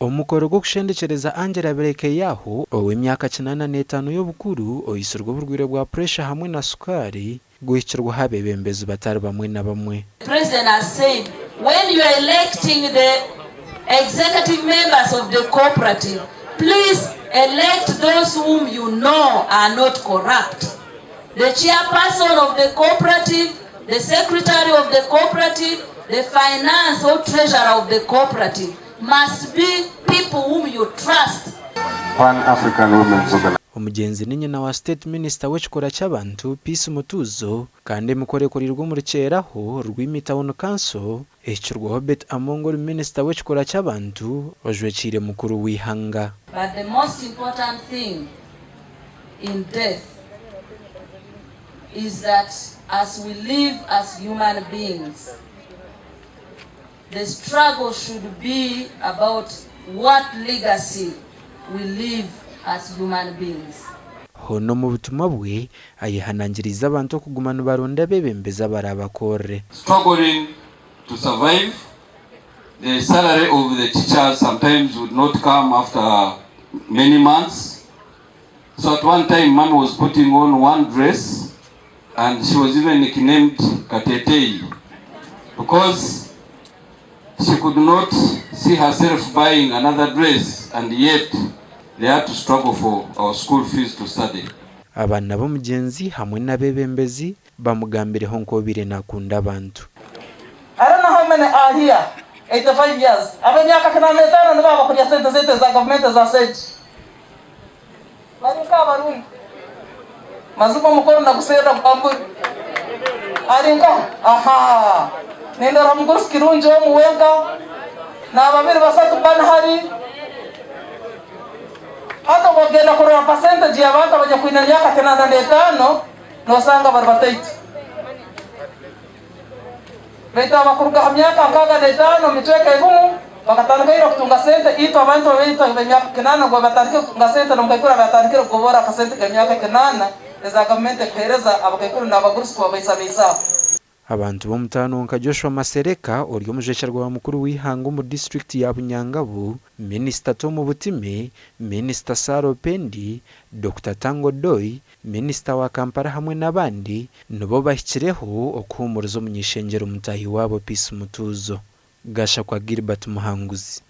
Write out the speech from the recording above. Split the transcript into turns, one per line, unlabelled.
Omukoro gw'okushendekyereza Angella Birekeyaho ow'emyaka 85 y'obukuru oitsirwe oburwaire bwa puresha hamwe na sukaari guhikirweho abeebembezi batari bamwe na bamwe.
The president has said when you are electing the executive members of the cooperative, please elect those whom you know are not corrupt. The chairperson of the cooperative, the secretary of the cooperative, the finance or treasurer of the cooperative must be people whom you trust.
Pan African Women's Organization.
Omugyenzi ni nyina wa State Minister w'ekikura ky'abantu, Peace Mutuuzo kandi emikoro ekoreirwe omuri Kyeraho, Rwimi Town Council, ehikirweho Betty Amongo ori Minisita w'ekikura ky'abantu ojwekiire mukuru w'eihanga.
But the most important thing in death is that as we live as human beings, the struggle should be about what legacy we leave as human beings.
Hoona omu butumwa bwe, ayehanangiriize abantu okuguma nibaronda abeebembezi abaraabakorere.
Struggling to survive. The salary of the teachers sometimes would not come after many months. So at one time, Mama was putting on one dress and she was even nicknamed Katetei because she could not see herself buying another dress and yet they had to struggle for our school fees to study.
Abaana b'omugyenzi hamwe n'abeebembezi bamugambireho nk'obaire naakunda abantu.
I don't know how many are here 85 years. Ab'emyaka 85 nibo abakurya sente zaitu eza gavumenti eza segi. Bari nk'abarundi. Mazima omukono naguseerera gwambura. Ari nkaha? Aha. Nindora omugurusi kirungi omu wenka. N'ababiri basatu bana hari. Hati obu ogenda kurora percentage y'abantu abanyakwine emyaka 85 nosanga bari bataito. Baitu abakuruga ha myaka 65 omu micweka ebimu bakatandika ira kutunga sente, itwe abantu baitu ab'emyaka 80 ngu batandikire kutunga sente n'omukaikuru aba atandikire kugobora akasente k'emyaka 80 eza gavumenti ekuheereza abakaikuru n'abagurusi kubabaisabaisaho.
Abantu b'omutaano nka Joshua Masereka ori omujwekyerwa wa mukuru w'eihanga omu disiturikiti ya Bunyangabu, Minisita Tom Butime, Minisita Sarah Opendi, Dokita Tang Odoi, Minisita wa Kampala hamwe n'abandi nibo bahikireho okuhuumuriza omuny'eishengyero mutaahi waabo Peace Mutuuzo. Gashakwa Gilbert Muhanguzi.